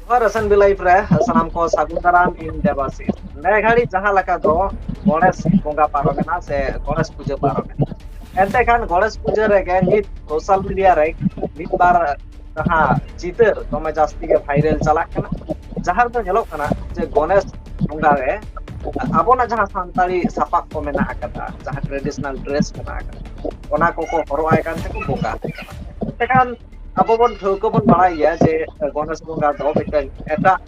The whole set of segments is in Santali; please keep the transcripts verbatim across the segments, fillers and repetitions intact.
ᱡᱚᱦᱟᱨ ᱮᱥ ᱮᱱ ᱵᱤ ᱞᱟᱭᱤᱵᱷ ᱨᱮ ᱥᱟᱱᱟᱢ ᱠᱚ ᱥᱟᱹᱜᱩᱱ ᱫᱟᱨᱟᱢ, ᱤᱧ ᱫᱮᱵᱟᱥᱤᱥ᱾ ᱱᱮ ᱜᱷᱟᱹᱲᱤᱡ ᱡᱟᱦᱟᱸ ᱞᱮᱠᱟ ᱫᱚ ᱜᱚᱬᱮᱥ ᱵᱚᱸᱜᱟ ᱯᱟᱨᱚᱢᱮᱱᱟ ᱥᱮ ᱜᱚᱬᱮᱥ ᱯᱩᱡᱟᱹ ᱯᱟᱨᱚᱢᱮᱱᱟ, ᱮᱱᱛᱮ ᱠᱷᱟᱱ ᱜᱚᱬᱮᱥ ᱯᱩᱡᱟᱹ ᱨᱮᱜᱮ ᱱᱤᱛ ᱥᱳᱥᱟᱞ ᱢᱤᱰᱤᱭᱟ ᱨᱮ ᱢᱤᱫ ᱵᱟᱨ ᱡᱟᱦᱟᱸ ᱪᱤᱛᱟᱹᱨ ᱫᱚᱢᱮ ᱡᱟᱹᱥᱛᱤ ᱜᱮ ᱵᱷᱟᱭᱨᱟᱞ ᱪᱟᱞᱟᱜ ᱠᱟᱱᱟ, ᱡᱟᱦᱟᱸ ᱨᱮᱫᱚ ᱧᱮᱞᱚᱜ ᱠᱟᱱᱟ ᱡᱮ ᱜᱚᱬᱮᱥ ᱵᱚᱸᱜᱟ ᱨᱮ ᱟᱵᱚᱱᱟᱜ ᱡᱟᱦᱟᱸ ᱥᱟᱱᱛᱟᱲᱤ ᱥᱟᱯᱟᱵ ᱠᱚ ᱢᱮᱱᱟᱜ ᱟᱠᱟᱫᱟ, ᱡᱟᱦᱟᱸ ᱴᱨᱮᱰᱤᱥᱚᱱᱟᱞ ᱰᱨᱮᱥ ᱢᱮᱱᱟᱜ ᱟᱠᱟᱫᱟ, ᱚᱱᱟ ᱠᱚᱠᱚ ᱦᱚᱨᱚᱜ ᱟᱭ ᱠᱟᱱ ᱛᱮᱠᱚ ᱵᱚᱸᱜᱟ ᱟᱭ ᱠᱟᱱᱟ᱾ ᱮᱱᱛᱮ ᱠᱷᱟᱱ ᱟᱵᱚ ᱵᱚᱱ ᱴᱷᱟᱹᱣᱠᱟᱹ ᱵᱚᱱ ᱵᱟᱲᱟᱭ ᱜᱮᱭᱟ ᱡᱮ ᱜᱚᱬᱮᱥ ᱵᱚᱸᱜᱟ ᱫᱚ ᱢᱤᱫᱴᱟᱝ ᱮᱴᱟᱜ,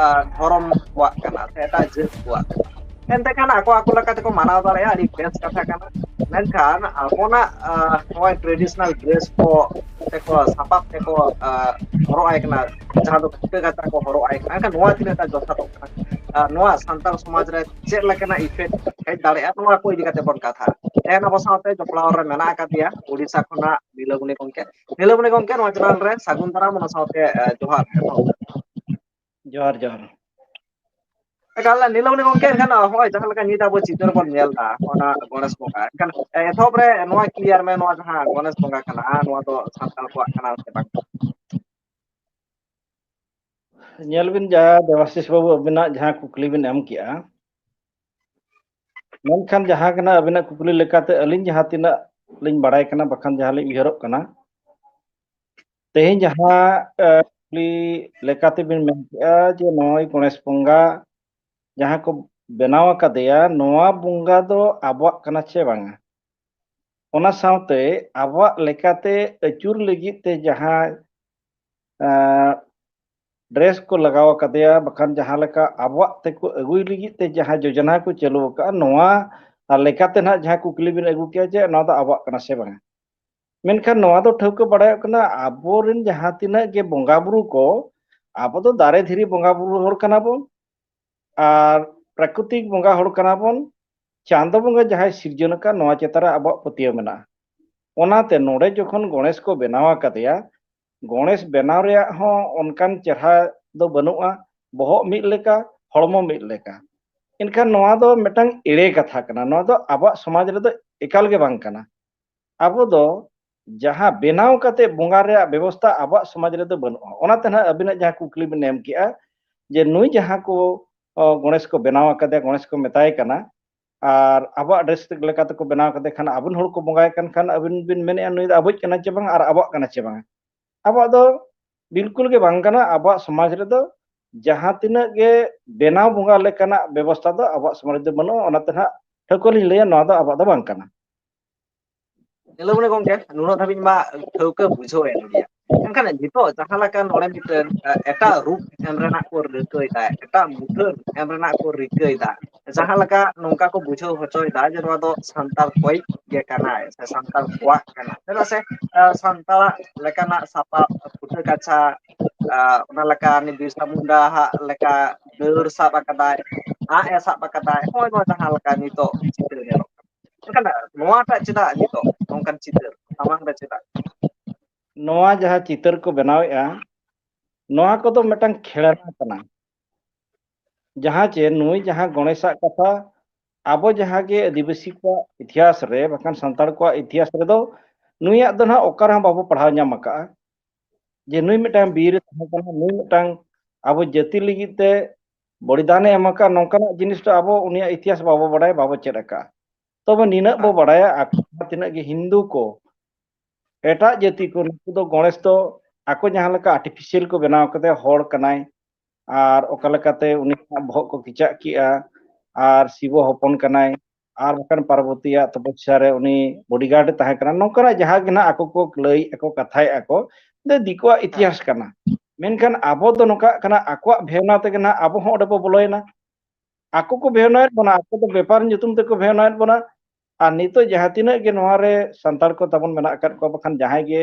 ᱟᱸ, ᱫᱷᱚᱨᱚᱢ ᱠᱚᱣᱟᱜ ᱠᱟᱱᱟ ᱥᱮ ᱮᱴᱟᱜ ᱡᱟᱹᱛ ᱠᱚᱣᱟᱜ ᱠᱟᱱᱟ᱾ ᱮᱱᱛᱮ ᱠᱷᱟᱱ ᱟᱠᱚ ᱟᱠᱚ ᱞᱮᱠᱟ ᱛᱮᱠᱚ ᱢᱟᱱᱟᱣ ᱫᱟᱲᱮᱭᱟᱜᱼᱟ, ᱟᱹᱰᱤ ᱵᱮᱥ ᱠᱟᱛᱷᱟ ᱠᱟᱱᱟ᱾ ᱢᱮᱱᱠᱷᱟᱱ ᱟᱵᱚᱱᱟᱜ, ᱟᱸ, ᱱᱚᱜᱼᱚᱭ ᱴᱨᱮᱰᱤᱥᱚᱱᱟᱞ ᱰᱨᱮᱥ ᱠᱚ ᱛᱮᱠᱚ ᱥᱟᱯᱟᱵ ᱛᱮᱠᱚ, ᱟᱸ, ᱦᱚᱨᱚᱜ ᱟᱭ ᱠᱟᱱᱟ, ᱡᱟᱦᱟᱸ ᱫᱚ ᱯᱷᱩᱴᱟᱹ ᱠᱟᱛᱮ ᱠᱚ ᱦᱚᱨᱚᱜ ᱟᱭ ᱠᱟᱱᱟ, ᱮᱱᱠᱷᱟᱱ ᱱᱚᱣᱟ ᱛᱤᱱᱟᱹᱜ ᱴᱟ ᱡᱚᱛᱷᱟᱛᱚᱜ ᱠᱟᱱᱟ? ᱟᱨ ᱱᱚᱣᱟ ᱥᱟᱱᱛᱟᱲ ᱥᱚᱢᱟᱡᱽ ᱨᱮ ᱪᱮᱫ ᱞᱮᱠᱟᱱᱟᱜ ᱤᱯᱷᱮᱠᱴ ᱦᱮᱡ ᱫᱟᱲᱮᱭᱟᱜᱼᱟ, ᱱᱚᱣᱟ ᱠᱚ ᱤᱫᱤ ᱠᱟᱛᱮ ᱵᱚᱱ ᱠᱟᱛᱷᱟᱜᱼᱟ᱾ ᱛᱮᱦᱮᱧ ᱟᱵᱚ ᱥᱟᱶᱛᱮ ᱡᱚᱯᱲᱟᱣ ᱨᱮ ᱢᱮᱱᱟᱜ ᱟᱠᱟᱫᱮᱭᱟ ᱳᱰᱤᱥᱟ ᱠᱷᱚᱱᱟᱜ ᱱᱤᱞᱟᱹᱢᱚᱱᱤ ᱜᱚᱢᱠᱮ᱾ ᱱᱤᱞᱟᱹᱢᱚᱱᱤ ᱜᱚᱢᱠᱮ, ᱱᱚᱣᱟ ᱪᱮᱱᱮᱞ ᱨᱮ ᱥᱟᱹᱜᱩᱱ ᱫᱟᱨᱟᱢ, ᱚᱱᱟ ᱥᱟᱶᱛᱮ, ᱮ, ᱡᱚᱦᱟᱨ᱾ ᱡᱚᱦᱟᱨ, ᱡᱚᱦᱟᱨ᱾ ᱮᱠᱟᱞ, ᱱᱤᱞᱟᱹᱢᱚᱱᱤ ᱜᱚᱢᱠᱮ, ᱮᱱᱠᱷᱟᱱ ᱦᱚᱸᱜᱼᱚᱭ ᱡᱟᱦᱟᱸ ᱞᱮᱠᱟ ᱧᱤᱫᱟᱹ ᱟᱵᱚ ᱪᱤᱛᱟᱹᱨ ᱵᱚᱱ ᱧᱮᱞ ᱮᱫᱟ, ᱚᱱᱟ ᱜᱚᱬᱮᱥ ᱵᱚᱸᱜᱟ, ᱮᱱᱠᱷᱟᱱ ᱮᱛᱚᱦᱚᱵ ᱨᱮ ᱱᱚᱣᱟ ᱠᱞᱤᱭᱟᱨ ᱢᱮ, ᱱᱚᱣᱟ ᱡᱟᱦᱟᱸ ᱜᱚᱬᱮᱥ ᱵᱚᱸᱜᱟ ᱠᱟᱱᱟ, ᱱᱚᱣᱟ ᱫᱚ ᱥᱟᱱᱛᱟᱲ ᱠᱚᱣᱟᱜ ᱠᱟᱱᱟ ᱥᱮ ᱵᱟᱝ? ᱧᱮᱞ ᱵᱤᱱ, ᱡᱟᱦᱟᱸ ᱫᱮᱵᱟᱥᱤᱥ ᱵᱟᱹᱵᱩ ᱟᱹᱵᱤᱱᱟᱜ ᱡᱟᱦᱟᱸ ᱠᱩᱠᱞᱤ ᱵᱤᱱ ᱮᱢ ᱠᱮᱜᱼᱟ, ᱢᱮᱱᱠᱷᱟᱱ ᱡᱟᱦᱟᱸ ᱠᱟᱱᱟ ᱟᱹᱵᱤᱱᱟᱜ ᱠᱩᱠᱞᱤ ᱞᱮᱠᱟᱛᱮ, ᱟᱹᱞᱤᱧ ᱡᱟᱦᱟᱸ ᱛᱤᱱᱟᱹᱜ ᱞᱤᱧ ᱵᱟᱲᱟᱭ ᱠᱟᱱᱟ, ᱵᱟᱠᱷᱟᱱ ᱡᱟᱦᱟᱸ ᱞᱤᱧ ᱩᱭᱦᱟᱹᱨᱚᱜ ᱠᱟᱱᱟ, ᱛᱮᱦᱮᱧ ᱡᱟᱦᱟᱸ, ᱮ, ᱠᱩᱠᱞᱤ ᱞᱮᱠᱟᱛᱮ ᱵᱤᱱ ᱢᱮᱱ ᱠᱮᱜᱼᱟ ᱡᱮ ᱱᱚᱜᱼᱚᱭ ᱜᱚᱬᱮᱥ ᱵᱚᱸᱜᱟ ᱡᱟᱦᱟᱸ ᱠᱚ ᱵᱮᱱᱟᱣ ᱟᱠᱟᱫᱮᱭᱟ, ᱱᱚᱣᱟ ᱵᱚᱸᱜᱟ ᱫᱚ ᱟᱵᱚᱣᱟᱜ ᱠᱟᱱᱟ ᱪᱮ ᱵᱟᱝᱟ? ᱚᱱᱟ ᱥᱟᱶᱛᱮ ᱟᱵᱚᱣᱟᱜ ᱞᱮᱠᱟᱛᱮ ᱟᱹᱪᱩᱨ ᱞᱟᱹᱜᱤᱫ ᱛᱮ ᱡᱟᱦᱟᱸ, ᱮ, ᱰᱨᱮᱥ ᱠᱚ ᱞᱟᱜᱟᱣ ᱟᱠᱟᱫᱮᱭᱟ, ᱵᱟᱠᱷᱟᱱ ᱡᱟᱦᱟᱸ ᱞᱮᱠᱟ ᱟᱵᱚᱣᱟᱜ ᱛᱮᱠᱚ ᱟᱹᱜᱩᱭ ᱞᱟᱹᱜᱤᱫ ᱛᱮ ᱡᱟᱦᱟᱸ ᱡᱳᱡᱚᱱᱟ ᱠᱚ ᱪᱟᱹᱞᱩ ᱟᱠᱟᱫᱼᱟ, ᱱᱚᱣᱟ ᱞᱮᱠᱟᱛᱮ ᱱᱟᱦᱟᱜ ᱡᱟᱦᱟᱸ ᱠᱩᱠᱞᱤ ᱵᱤᱱ ᱟᱹᱜᱩ ᱠᱮᱜᱼᱟ ᱡᱮ ᱱᱚᱣᱟ ᱫᱚ ᱟᱵᱚᱣᱟᱜ ᱠᱟᱱᱟ ᱥᱮ ᱵᱟᱝᱟ? ᱢᱮᱱᱠᱷᱟᱱ ᱱᱚᱣᱟ ᱫᱚ ᱴᱷᱟᱹᱣᱠᱟᱹ ᱵᱟᱲᱟᱭᱚᱜ ᱠᱟᱱᱟ, ᱟᱵᱚᱨᱮᱱ ᱡᱟᱦᱟᱸ ᱛᱤᱱᱟᱹᱜ ᱜᱮ ᱵᱚᱸᱜᱟ ᱵᱩᱨᱩ ᱠᱚ, ᱟᱵᱚ ᱫᱚ ᱫᱟᱨᱮ ᱫᱷᱤᱨᱤ ᱵᱚᱸᱜᱟ ᱵᱩᱨᱩ ᱦᱚᱲ ᱠᱟᱱᱟ ᱵᱚᱱ, ᱟᱨ ᱯᱨᱟᱠᱨᱤᱛᱤᱠ ᱵᱚᱸᱜᱟ ᱦᱚᱲ ᱠᱟᱱᱟ ᱵᱚᱱ᱾ ᱪᱟᱸᱫᱚ ᱵᱚᱸᱜᱟ ᱡᱟᱦᱟᱸᱭ ᱥᱤᱨᱡᱚᱱ ᱟᱠᱟᱫ, ᱱᱚᱣᱟ ᱪᱮᱛᱟᱱ ᱨᱮ ᱟᱵᱚᱣᱟᱜ ᱯᱟᱹᱛᱭᱟᱹᱣ ᱢᱮᱱᱟᱜᱼᱟ᱾ ᱚᱱᱟᱛᱮ ᱱᱚᱰᱮ ᱡᱚᱠᱷᱚᱱ ᱜᱚᱬᱮᱥ ᱠᱚ ᱵᱮᱱᱟᱣ ᱟᱠᱟᱫᱮᱭᱟ, ᱜᱚᱬᱮᱥ ᱵᱮᱱᱟᱣ ᱨᱮᱭᱟᱜ ᱦᱚᱸ ᱚᱱᱠᱟᱱ ᱪᱮᱦᱨᱟ ᱫᱚ ᱵᱟᱹᱱᱩᱜᱼᱟ, ᱵᱚᱦᱚᱜ ᱢᱤᱫ ᱞᱮᱠᱟ, ᱦᱚᱲᱢᱚ ᱢᱤᱫ ᱞᱮᱠᱟ᱾ ᱮᱱᱠᱷᱟᱱ ᱱᱚᱣᱟ ᱫᱚ ᱢᱤᱫᱴᱟᱝ ᱮᱲᱮ ᱠᱟᱛᱷᱟ ᱠᱟᱱᱟ, ᱱᱚᱣᱟ ᱫᱚ ᱟᱵᱚᱣᱟᱜ ᱥᱚᱢᱟᱡᱽ ᱨᱮᱫᱚ ᱮᱠᱟᱞ ᱜᱮ ᱵᱟᱝ ᱠᱟᱱᱟ᱾ ᱟᱵᱚ ᱫᱚ ᱡᱟᱦᱟᱸ ᱵᱮᱱᱟᱣ ᱠᱟᱛᱮ ᱵᱚᱸᱜᱟ ᱨᱮᱭᱟᱜ ᱵᱮᱵᱚᱥᱛᱷᱟ ᱟᱵᱚᱣᱟᱜ ᱥᱚᱢᱟᱡᱽ ᱨᱮᱫᱚ ᱵᱟᱹᱱᱩᱜᱼᱟ᱾ ᱚᱱᱟᱛᱮ ᱱᱟᱦᱟᱜ ᱟᱹᱵᱤᱱᱟᱜ ᱡᱟᱦᱟᱸ ᱠᱩᱠᱞᱤ ᱵᱤᱱ ᱮᱢ ᱠᱮᱜᱼᱟ, ᱡᱮ ᱱᱩᱭ ᱡᱟᱦᱟᱸ ᱠᱚ, ᱚ, ᱜᱚᱬᱮᱥ ᱠᱚ ᱵᱮᱱᱟᱣ ᱟᱠᱟᱫᱮᱭᱟ, ᱜᱚᱬᱮᱥ ᱠᱚ ᱢᱮᱛᱟᱭ ᱠᱟᱱᱟ, ᱟᱨ ᱟᱵᱚᱣᱟᱜ dress ᱞᱮᱠᱟ ᱛᱮᱠᱚ ᱵᱮᱱᱟᱣ ᱠᱟᱫᱮ ᱠᱷᱟᱱ, ᱟᱵᱚ ᱦᱚᱲ ᱠᱚ ᱵᱚᱸᱜᱟᱭ ᱠᱟᱱ ᱠᱷᱟᱱ, ᱟᱹᱵᱤᱱ ᱵᱤᱱ ᱢᱮᱱᱮᱫᱼᱟ ᱱᱩᱭ ᱫᱚ ᱟᱵᱚᱭᱤᱡ ᱠᱟᱱᱟ ᱪᱮ ᱵᱟᱝ ᱟᱨ ᱟᱵᱚᱣᱟᱜ ᱠᱟᱱᱟ ᱪᱮ ᱵᱟᱝ? ᱟᱵᱚᱣᱟᱜ ᱫᱚ ᱵᱤᱞᱠᱩᱞ ᱜᱮ ᱵᱟᱝ ᱠᱟᱱᱟ᱾ ᱟᱵᱚᱣᱟᱜ ᱥᱚᱢᱟᱡᱽ ᱨᱮᱫᱚ ᱡᱟᱦᱟᱸ ᱛᱤᱱᱟᱹᱜ ᱜᱮ ᱵᱮᱱᱟᱣ ᱵᱚᱸᱜᱟ ᱞᱮᱠᱟᱱᱟᱜ ᱵᱮᱵᱚᱥᱛᱷᱟ ᱫᱚ ᱟᱵᱚᱣᱟᱜ ᱥᱚᱢᱟᱡᱽ ᱨᱮᱫᱚ ᱵᱟᱹᱱᱩᱜᱼᱟ᱾ ᱚᱱᱟᱛᱮ ᱱᱟᱦᱟᱜ ᱴᱷᱟᱹᱣᱠᱟᱹ ᱞᱤᱧ ᱞᱟᱹᱭᱟ, ᱱᱚᱣᱟ ᱫᱚ ᱟᱵᱚᱣᱟᱜ ᱫᱚ ᱵᱟᱝ ᱠᱟᱱᱟ᱾ ᱧᱮᱞᱚᱜ ᱠᱟᱱᱟ ᱜᱚᱝᱠᱮ, ᱱᱩᱱᱟᱹᱜ ᱫᱷᱟᱹᱵᱤᱡ ᱢᱟ ᱴᱷᱟᱹᱣᱠᱟᱹ ᱵᱩᱡᱷᱟᱹᱣ ᱮᱱ ᱜᱮᱭᱟ, ᱢᱮᱱᱠᱷᱟᱱ ᱱᱤᱛᱚᱜ ᱡᱟᱦᱟᱸ ᱞᱮᱠᱟ ᱱᱚᱰᱮ ᱢᱤᱫᱴᱮᱱ, ᱮ, ᱮᱴᱟᱜ ᱨᱩᱯ ᱮᱢ ᱨᱮᱱᱟᱜ ᱠᱚ ᱨᱤᱠᱟᱹᱭᱮᱫᱟ, ᱮᱴᱟᱜ ᱢᱩᱴᱷᱟᱹᱱ ᱮᱢ ᱨᱮᱱᱟᱜ ᱠᱚ ᱨᱤᱠᱟᱹᱭᱮᱫᱟ, ᱡᱟᱦᱟᱸ ᱞᱮᱠᱟ ᱱᱚᱝᱠᱟ ᱠᱚ ᱵᱩᱡᱷᱟᱹᱣ ᱦᱚᱪᱚᱭᱮᱫᱟ ᱡᱮ ᱱᱚᱣᱟ ᱫᱚ ᱥᱟᱱᱛᱟᱲ ᱠᱚᱭᱤᱡ ᱜᱮ ᱠᱟᱱᱟᱭ ᱥᱮ ᱥᱟᱱᱛᱟᱲ ᱠᱚᱣᱟᱜ ᱠᱟᱱᱟ, ᱪᱮᱫᱟᱜ ᱥᱮ, ᱮ, ᱥᱟᱱᱛᱟᱲᱟᱜ ᱞᱮᱠᱟᱱᱟᱜ ᱥᱟᱯᱟᱵ, ᱯᱷᱩᱴᱟᱹ ᱠᱟᱪᱷᱟ, ᱮ, ᱚᱱᱟ ᱞᱮᱠᱟ ᱩᱱᱤ ᱵᱤᱨᱥᱟ ᱢᱩᱱᱰᱟ ᱦᱟᱜ ᱞᱮᱠᱟ ᱰᱟᱹᱨ ᱥᱟᱵ ᱟᱠᱟᱫᱟᱭ, ᱟᱜ ᱮ ᱥᱟᱵ ᱟᱠᱟᱫᱟᱭ, ᱱᱚᱜᱼᱚᱭ ᱱᱚᱣᱟ ᱡᱟᱦᱟᱸ ᱞᱮᱠᱟ ᱱᱤᱛᱚᱜ ᱪᱤᱛᱟᱹᱨ ᱧᱮᱞᱚᱜ ᱠᱟᱱᱟ᱾ ᱢᱮᱱᱠᱷᱟᱱ ᱱᱚᱣᱟᱴᱟᱜ ᱪᱮᱫᱟᱜ ᱱᱤᱛᱚᱜ ᱱᱚᱝᱠᱟᱱ ᱪᱤᱛᱟᱹᱨ ᱥᱟᱢᱟᱝ ᱨᱮ ᱪᱮᱫᱟᱜ? ᱱᱚᱣᱟ ᱡᱟᱦᱟᱸ ᱪᱤᱛᱟᱹᱨ ᱠᱚ ᱵᱮᱱᱟᱣᱮᱫᱼᱟ, ᱱᱚᱣᱟ ᱠᱚᱫᱚ ᱢᱤᱫᱴᱟᱝ ᱠᱷᱮᱲᱟ ᱠᱟᱱᱟ᱾ ᱡᱟᱦᱟᱸ ᱪᱮ ᱱᱩᱭ ᱡᱟᱦᱟᱸ ᱜᱚᱬᱮᱥᱟᱜ ᱠᱟᱛᱷᱟ, ᱟᱵᱚ ᱡᱟᱦᱟᱸ ᱜᱮ ᱟᱹᱫᱤᱵᱟᱹᱥᱤ ᱠᱚᱣᱟᱜ ᱤᱛᱤᱦᱟᱥ ᱨᱮ, ᱵᱟᱠᱷᱟᱱ ᱥᱟᱱᱛᱟᱲ ᱠᱚᱣᱟᱜ ᱤᱛᱤᱦᱟᱥ ᱨᱮᱫᱚ ᱱᱩᱭᱟᱜ ᱫᱚ ᱱᱟᱦᱟᱜ ᱚᱠᱟ ᱨᱮᱦᱚᱸ ᱵᱟᱵᱚ ᱯᱟᱲᱦᱟᱣ ᱧᱟᱢ ᱟᱠᱟᱫᱼᱟ ᱡᱮ ᱱᱩᱭ ᱢᱤᱫᱴᱟᱝ ᱵᱤᱨ ᱮ ᱛᱟᱦᱮᱸ ᱠᱟᱱᱟ, ᱱᱩᱭ ᱢᱤᱫᱴᱟᱝ ᱟᱵᱚ ᱡᱟᱹᱛᱤ ᱞᱟᱹᱜᱤᱫ ᱛᱮ ᱵᱚᱞᱤᱫᱟᱱᱮ ᱮᱢ ᱟᱠᱟᱫ, ᱱᱚᱝᱠᱟᱱᱟᱜ ᱡᱤᱱᱤᱥ ᱫᱚ ᱟᱵᱚ ᱩᱱᱤᱭᱟᱜ ᱤᱛᱤᱦᱟᱥ ᱵᱟᱵᱚ ᱵᱟᱲᱟᱭᱟ, ᱵᱟᱵᱚ ᱪᱮᱫ ᱟᱠᱟᱫᱼᱟ᱾ ᱛᱚᱵᱮ ᱱᱤᱱᱟᱹᱜ ᱵᱚ ᱵᱟᱲᱟᱭᱟ, ᱟᱠᱚ ᱡᱟᱦᱟᱸ ᱛᱤᱱᱟᱹᱜ ᱜᱮ ᱦᱤᱱᱫᱩ ᱠᱚ ᱮᱴᱟᱜ ᱡᱟᱹᱛᱤ ᱠᱚ, ᱱᱩᱠᱩ ᱫᱚ ᱜᱚᱬᱮᱥ ᱫᱚ ᱟᱠᱚ ᱡᱟᱦᱟᱸ ᱞᱮᱠᱟ artificial ᱠᱚ ᱵᱮᱱᱟᱣ ᱠᱟᱫᱮ, ᱦᱚᱲ ᱠᱟᱱᱟᱭ, ᱟᱨ ᱚᱠᱟ ᱞᱮᱠᱟᱛᱮ ᱩᱱᱤᱭᱟᱜ ᱵᱚᱦᱚᱜ ᱠᱚ ᱠᱮᱪᱟᱜ ᱠᱮᱜᱼᱟ, ᱟᱨ ᱥᱤᱵᱚ ᱦᱚᱯᱚᱱ ᱠᱟᱱᱟᱭ, ᱟᱨ ᱵᱟᱠᱷᱟᱱ ᱯᱟᱨᱵᱚᱛᱤᱭᱟᱜ ᱛᱚᱯᱚᱥᱭᱟ ᱨᱮ ᱩᱱᱤ bodyguard ᱮ ᱛᱟᱦᱮᱸ ᱠᱟᱱᱟ, ᱱᱚᱝᱠᱟᱱᱟᱜ ᱡᱟᱦᱟᱸ ᱜᱮ ᱱᱟᱦᱟᱜ ᱟᱠᱚ ᱠᱚ ᱞᱟᱹᱭᱮᱫᱼᱟ ᱠᱚ, ᱠᱟᱛᱷᱟᱭᱮᱫᱼᱟ ᱠᱚ, ᱫᱚ ᱫᱤᱠᱩᱣᱟᱜ ᱤᱛᱤᱦᱟᱥ ᱠᱟᱱᱟ᱾ ᱢᱮᱱᱠᱷᱟᱱ ᱟᱵᱚ ᱫᱚ ᱱᱚᱝᱠᱟᱜ ᱠᱟᱱᱟ, ᱟᱠᱚᱣᱟᱜ ᱵᱷᱮᱣᱱᱟ ᱛᱮᱜᱮ ᱱᱟᱦᱟᱜ ᱟᱵᱚ ᱦᱚᱸ ᱚᱸᱰᱮ ᱵᱚ ᱵᱚᱞᱚᱭᱮᱱᱟ᱾ ᱟᱠᱚ ᱠᱚ ᱵᱷᱮᱣᱱᱟᱭᱮᱫ ᱵᱚᱱᱟ, ᱟᱠᱚ ᱫᱚ ᱵᱮᱯᱟᱨ ᱧᱩᱛᱩᱢ ᱛᱮᱠᱚ ᱵᱷᱮᱣᱱᱟᱭᱮᱫ ᱵᱚᱱᱟ᱾ ᱟᱨ ᱱᱤᱛᱚᱜ ᱡᱟᱦᱟᱸ ᱛᱤᱱᱟᱹᱜ ᱜᱮ ᱱᱚᱣᱟ ᱨᱮ ᱥᱟᱱᱛᱟᱲ ᱠᱚ ᱛᱟᱵᱚᱱ ᱢᱮᱱᱟᱜ ᱟᱠᱟᱫ ᱠᱚᱣᱟ, ᱵᱟᱠᱷᱟᱱ ᱡᱟᱦᱟᱸᱭ ᱜᱮ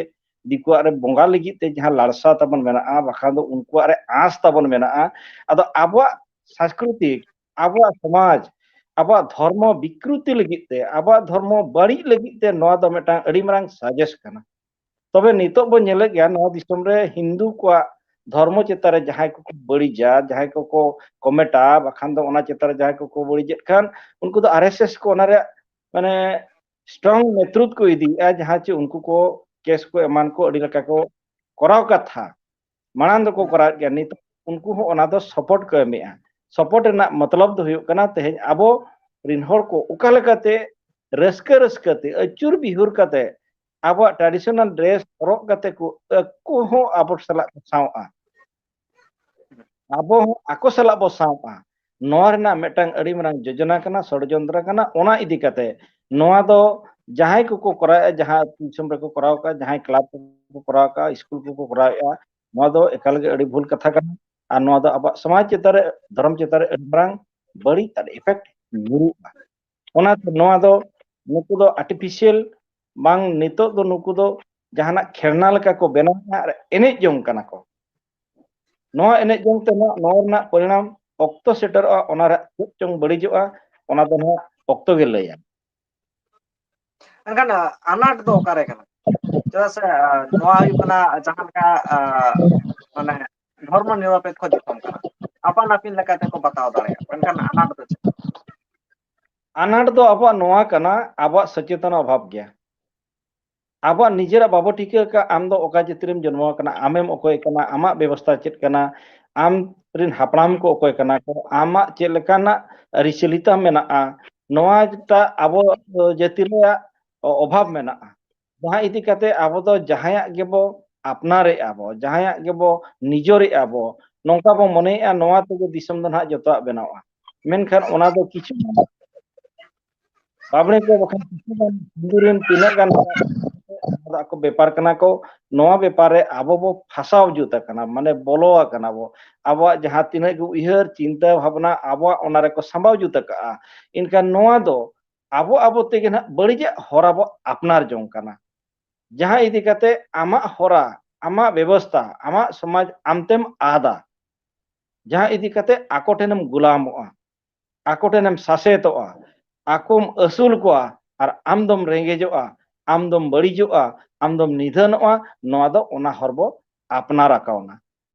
ᱫᱤᱠᱩᱣᱟᱜ ᱨᱮ ᱵᱚᱸᱜᱟ ᱞᱟᱹᱜᱤᱫ ᱛᱮ ᱡᱟᱦᱟᱸ ᱞᱟᱞᱥᱟ ᱛᱟᱵᱚᱱ ᱢᱮᱱᱟᱜᱼᱟ, ᱵᱟᱠᱷᱟᱱ ᱫᱚ ᱩᱱᱠᱩᱣᱟᱜ ᱨᱮ ᱟᱸᱥ ᱛᱟᱵᱚᱱ ᱢᱮᱱᱟᱜᱼᱟ᱾ ᱟᱫᱚ ᱟᱵᱚᱣᱟᱜ ᱥᱟᱝᱥᱠᱨᱤᱛᱤᱠ, ᱟᱵᱚᱣᱟᱜ ᱥᱚᱢᱟᱡᱽ, ᱟᱵᱚᱣᱟᱜ ᱫᱷᱚᱨᱢᱚ ᱵᱤᱠᱨᱩᱛᱤ ᱞᱟᱹᱜᱤᱫ ᱛᱮ, ᱟᱵᱚᱣᱟᱜ ᱫᱷᱚᱨᱢᱚ ᱵᱟᱹᱲᱤᱡ ᱞᱟᱹᱜᱤᱫ ᱛᱮ ᱱᱚᱣᱟ ᱫᱚ ᱢᱤᱫᱴᱟᱝ ᱟᱹᱰᱤ ᱢᱟᱨᱟᱝ ᱥᱟᱡᱮᱥ ᱠᱟᱱᱟ᱾ ᱛᱚᱵᱮ ᱱᱤᱛᱚᱜ ᱵᱚᱱ ᱧᱮᱞᱮᱫ ᱜᱮᱭᱟ, ᱱᱚᱣᱟ ᱫᱤᱥᱚᱢ ᱨᱮ ᱦᱤᱱᱫᱩ ᱠᱚᱣᱟᱜ ᱫᱷᱚᱨᱢᱚ ᱪᱮᱛᱟᱱ ᱨᱮ ᱡᱟᱦᱟᱸᱭ ᱠᱚᱠᱚ ᱵᱟᱹᱲᱤᱡᱟ, ᱡᱟᱦᱟᱸᱭ ᱠᱚᱠᱚ ᱠᱚᱢᱮᱴᱟ, ᱵᱟᱠᱷᱟᱱ ᱫᱚ ᱚᱱᱟ ᱪᱮᱛᱟᱱ ᱨᱮ ᱡᱟᱦᱟᱸᱭ ᱠᱚᱠᱚ ᱵᱟᱹᱲᱤᱡᱮᱫ ᱠᱷᱟᱱ, ᱩᱱᱠᱩ ᱫᱚ ᱟᱨ ᱮᱥ ᱮᱥ ᱠᱚ ᱚᱱᱟ ᱨᱮᱭᱟᱜ ᱢᱟᱱᱮ ᱥᱴᱨᱚᱝ ᱱᱮᱛᱨᱩᱛ ᱠᱚ ᱤᱫᱤᱭᱮᱫᱼᱟ, ᱡᱟᱦᱟᱸ ᱪᱮ ᱩᱱᱠᱩ ᱠᱚ ᱠᱮᱥ ᱠᱚ ᱮᱢᱟᱱ ᱠᱚ ᱟᱹᱰᱤ ᱞᱮᱠᱟ ᱠᱚ ᱠᱚᱨᱟᱣ ᱠᱟᱛᱷᱟ, ᱢᱟᱲᱟᱝ ᱫᱚᱠᱚ ᱠᱚᱨᱟᱣᱮᱫ ᱜᱮᱭᱟ, ᱱᱤᱛᱚᱜ ᱩᱱᱠᱩ ᱦᱚᱸ ᱚᱱᱟ ᱫᱚ ᱥᱟᱯᱳᱨᱴ ᱠᱚ ᱮᱢᱮᱜᱼᱟ᱾ ᱥᱟᱯᱳᱨᱴ ᱨᱮᱱᱟᱜ ᱢᱚᱛᱞᱚᱵ ᱫᱚ ᱦᱩᱭᱩᱜ ᱠᱟᱱᱟ ᱛᱮᱦᱮᱧ ᱟᱵᱚ ᱨᱤᱱ ᱦᱚᱲ ᱠᱚ ᱚᱠᱟ ᱞᱮᱠᱟᱛᱮ ᱨᱟᱹᱥᱠᱟᱹ ᱨᱟᱹᱥᱠᱟᱹ ᱛᱮ ᱟᱹᱪᱩᱨ ᱵᱤᱦᱩᱨ ᱠᱟᱛᱮ ᱟᱵᱚᱣᱟᱜ ᱴᱨᱟᱰᱤᱥᱚᱱᱟᱞ ᱰᱨᱮᱥ ᱦᱚᱨᱚᱜ ᱠᱟᱛᱮ ᱠᱚ ᱟᱠᱚ ᱦᱚᱸ ᱟᱵᱚ ᱥᱟᱞᱟᱜ ᱠᱚ ᱥᱟᱶᱼᱟ, ᱟᱵᱚ ᱦᱚᱸ ᱟᱠᱚ ᱥᱟᱞᱟᱜ ᱵᱚ ᱥᱟᱶᱼᱟ᱾ ᱱᱚᱣᱟ ᱨᱮᱱᱟᱜ ᱢᱤᱫᱴᱟᱝ ᱟᱹᱰᱤ ᱢᱟᱨᱟᱝ ᱡᱳᱡᱚᱱᱟ ᱠᱟᱱᱟ, ᱥᱚᱲᱡᱚᱱᱛᱨᱚ ᱠᱟᱱᱟ᱾ ᱚᱱᱟ ᱤᱫᱤ ᱠᱟᱛᱮ ᱱᱚᱣᱟ ᱫᱚ ᱡᱟᱦᱟᱸᱭ ᱠᱚᱠᱚ ᱠᱚᱨᱟᱣᱮᱫᱼᱟ, ᱡᱟᱦᱟᱸ ᱟᱹᱛᱩ ᱫᱤᱥᱚᱢ ᱨᱮᱠᱚ ᱠᱚᱨᱟᱣ ᱠᱟᱜᱼᱟ, ᱡᱟᱦᱟᱸᱭ ᱠᱞᱟᱵᱽ ᱠᱚᱠᱚ ᱠᱚᱨᱟᱣ ᱠᱟᱜᱼᱟ, ᱥᱠᱩᱞ ᱠᱚᱠᱚ ᱠᱚᱨᱟᱣᱮᱫᱼᱟ, ᱱᱚᱣᱟ ᱫᱚ ᱮᱠᱟᱞ ᱜᱮ ᱟᱹᱰᱤ ᱵᱷᱩᱞ ᱠᱟᱛᱷᱟ ᱠᱟᱱᱟ᱾ ᱟᱨ ᱱᱚᱣᱟ ᱫᱚ ᱟᱵᱚᱣᱟᱜ ᱥᱚᱢᱟᱡᱽ ᱪᱮᱛᱟᱱ ᱨᱮ, ᱫᱷᱚᱨᱚᱢ ᱪᱮᱛᱟᱱ ᱨᱮ ᱟᱹᱰᱤ ᱢᱟᱨᱟᱝ ᱵᱟᱹᱲᱤᱡ ᱟᱨ ᱤᱯᱷᱮᱠᱴ ᱧᱩᱨᱩᱜᱼᱟ᱾ ᱚᱱᱟᱛᱮ ᱱᱚᱣᱟ ᱫᱚ ᱱᱩᱠᱩ ᱫᱚ ᱟᱨᱴᱤᱯᱷᱤᱥᱤᱭᱟᱞ ᱵᱟᱝ, ᱱᱤᱛᱚᱜ ᱫᱚ ᱱᱩᱠᱩ ᱫᱚ ᱡᱟᱦᱟᱱᱟᱜ ᱠᱷᱮᱞᱱᱟ ᱞᱮᱠᱟ ᱠᱚ ᱵᱮᱱᱟᱣᱮᱫᱼᱟ ᱟᱨ ᱮᱱᱮᱡ ᱡᱚᱝ ᱠᱟᱱᱟ ᱠᱚ᱾ ᱱᱚᱣᱟ ᱮᱱᱮᱡ ᱡᱚᱝ ᱛᱮ ᱱᱟᱜ ᱱᱚᱣᱟ ᱨᱮᱱᱟᱜ ᱯᱚᱨᱤᱬᱟᱢ ᱚᱠᱛᱚ ᱥᱮᱴᱮᱨᱚᱜᱼᱟ, ᱚᱱᱟ ᱨᱮ ᱪᱮᱫ ᱪᱚᱝ ᱵᱟᱹᱲᱤᱡᱚᱜᱼᱟ, ᱚᱱᱟ ᱫᱚ ᱱᱟᱜ ᱚᱠᱛᱚ ᱜᱮ ᱞᱟᱹᱭᱟ᱾ ᱮᱱᱠᱷᱟᱱ ᱟᱱᱟᱴ ᱫᱚ ᱚᱠᱟᱨᱮ ᱠᱟᱱᱟ? ᱪᱮᱫᱟᱜ ᱥᱮ ᱱᱚᱣᱟ ᱦᱩᱭᱩᱜ ᱠᱟᱱᱟ ᱡᱟᱦᱟᱸ ᱞᱮᱠᱟ ᱢᱟᱱᱮ ᱫᱷᱚᱨᱢᱚ ᱱᱤᱨᱚᱯᱮᱠᱠᱷᱚ ᱫᱤᱥᱚᱢ ᱠᱟᱱᱟ, ᱟᱯᱟᱱ ᱟᱹᱯᱤᱱ ᱞᱮᱠᱟᱛᱮ ᱠᱚ ᱵᱟᱛᱟᱣ ᱫᱟᱲᱮᱭᱟᱜᱼᱟ᱾ ᱢᱮᱱᱠᱷᱟᱱ ᱟᱱᱟᱴ ᱫᱚ ᱪᱮᱫ? ᱟᱱᱟᱴ ᱫᱚ ᱟᱵᱚᱣᱟᱜ ᱱᱚᱣᱟ ᱠᱟᱱᱟ, ᱟᱵᱚᱣᱟᱜ ᱥᱚᱪᱮᱛᱚᱱᱟ ᱚᱵᱷᱟᱵ ᱜᱮᱭᱟ᱾ ᱟᱵᱚᱣᱟᱜ ᱱᱤᱡᱮᱨᱟᱜ ᱵᱟᱵᱚ ᱴᱷᱤᱠᱟᱹ ᱟᱠᱟᱫ, ᱟᱢ ᱫᱚ ᱚᱠᱟ ᱡᱟᱹᱛᱤ ᱨᱮᱢ ᱡᱚᱱᱢᱚ ᱟᱠᱟᱱᱟ, ᱟᱢᱮᱢ ᱚᱠᱚᱭ ᱠᱟᱱᱟ, ᱟᱢᱟᱜ ᱵᱮᱵᱚᱥᱛᱷᱟ ᱪᱮᱫ ᱠᱟᱱᱟ, ᱟᱢ ᱨᱮᱱ ᱦᱟᱯᱲᱟᱢ ᱠᱚ ᱚᱠᱚᱭ ᱠᱟᱱᱟ ᱠᱚ, ᱟᱢᱟᱜ ᱪᱮᱫ ᱞᱮᱠᱟᱱᱟᱜ ᱟᱹᱨᱤᱪᱟᱹᱞᱤ ᱛᱟᱢ ᱢᱮᱱᱟᱜᱼᱟ, ᱱᱚᱣᱟ ᱴᱟᱜ ᱟᱵᱚ ᱡᱟᱹᱛᱤ ᱨᱮᱭᱟᱜ ᱚᱵᱷᱟᱵ ᱢᱮᱱᱟᱜᱼᱟ᱾ ᱡᱟᱦᱟᱸ ᱤᱫᱤ ᱠᱟᱛᱮ ᱟᱵᱚ ᱫᱚ ᱡᱟᱦᱟᱸᱭᱟᱜ ᱜᱮᱵᱚ ᱟᱯᱱᱟᱨᱮᱜᱼᱟ ᱵᱚ, ᱡᱟᱦᱟᱸᱭᱟᱜ ᱜᱮᱵᱚ ᱱᱤᱡᱚᱨᱮᱜᱼᱟ ᱵᱚ, ᱱᱚᱝᱠᱟ ᱵᱚ ᱢᱚᱱᱮᱭᱮᱜᱼᱟ ᱱᱚᱣᱟ ᱛᱮᱜᱮ ᱫᱤᱥᱚᱢ ᱫᱚ ᱱᱟᱦᱟᱜ ᱡᱚᱛᱚᱣᱟᱜ ᱵᱮᱱᱟᱣᱟ᱾ ᱢᱮᱱᱠᱷᱟᱱ ᱚᱱᱟ ᱫᱚ ᱠᱤᱪᱷᱩ ᱵᱟᱵᱽᱲᱮ ᱠᱚ ᱵᱟᱠᱷᱟᱱ ᱠᱤᱪᱷᱩ ᱜᱟᱱ ᱦᱤᱱᱫᱩ ᱨᱮᱱ ᱛᱤᱱᱟᱹᱜ ᱜᱟᱱ ᱟᱠᱚ ᱵᱮᱯᱟᱨ ᱠᱟᱱᱟ ᱠᱚ, ᱱᱚᱣᱟ ᱵᱮᱯᱟᱨ ᱨᱮ ᱟᱵᱚ ᱵᱚ ᱯᱷᱟᱥᱟᱣ ᱡᱩᱛ ᱟᱠᱟᱱᱟ, ᱢᱟᱱᱮ ᱵᱚᱞᱚ ᱟᱠᱟᱱᱟ ᱵᱚ᱾ ᱟᱵᱚᱣᱟᱜ ᱡᱟᱦᱟᱸ ᱛᱤᱱᱟᱹᱜ ᱜᱮ ᱩᱭᱦᱟᱹᱨ ᱪᱤᱱᱛᱟᱹ ᱵᱷᱟᱵᱽᱱᱟ ᱟᱵᱚᱣᱟᱜ ᱚᱱᱟ ᱨᱮᱠᱚ ᱥᱟᱢᱵᱟᱣ ᱡᱩᱛ ᱟᱠᱟᱜᱼᱟ᱾ ᱮᱱᱠᱷᱟᱱ ᱱᱚᱣᱟ ᱫᱚ ᱟᱵᱚ ᱟᱵᱚ ᱛᱮᱜᱮ ᱱᱟᱦᱟᱜ ᱵᱟᱹᱲᱤᱡᱟᱜ ᱦᱚᱨᱟ ᱵᱚ ᱟᱯᱱᱟᱨ ᱡᱚᱝ ᱠᱟᱱᱟ᱾ ᱡᱟᱦᱟᱸ ᱤᱫᱤ ᱠᱟᱛᱮ ᱟᱢᱟᱜ ᱦᱚᱨᱟ, ᱟᱢᱟᱜ ᱵᱮᱵᱚᱥᱛᱟ, ᱟᱢᱟᱜ ᱥᱚᱢᱟᱡᱽ ᱟᱢᱛᱮᱢ ᱟᱫᱟ, ᱡᱟᱦᱟᱸ ᱤᱫᱤ ᱠᱟᱛᱮ ᱟᱠᱚ ᱴᱷᱮᱱᱮᱢ ᱜᱩᱞᱟᱢᱚᱜᱼᱟ, ᱟᱠᱚ ᱴᱷᱮᱱᱮᱢ ᱥᱟᱥᱮᱛᱚᱜᱼᱟ, ᱟᱠᱚᱢ ᱟᱹᱥᱩᱞ ᱠᱚᱣᱟ ᱟᱨ ᱟᱢ ᱫᱚᱢ ᱨᱮᱸᱜᱮᱡᱚᱜᱼᱟ, ᱟᱢ ᱫᱚᱢ ᱵᱟᱹᱲᱤᱡᱚᱜᱼᱟ, ᱟᱢ ᱫᱚᱢ ᱱᱤᱫᱷᱟᱹᱱᱚᱜᱼᱟ, ᱱᱚᱣᱟ ᱫᱚ ᱚᱱᱟ ᱦᱚᱨ ᱵᱚ ᱟᱯᱱᱟᱨ ᱟᱠᱟᱣᱱᱟ᱾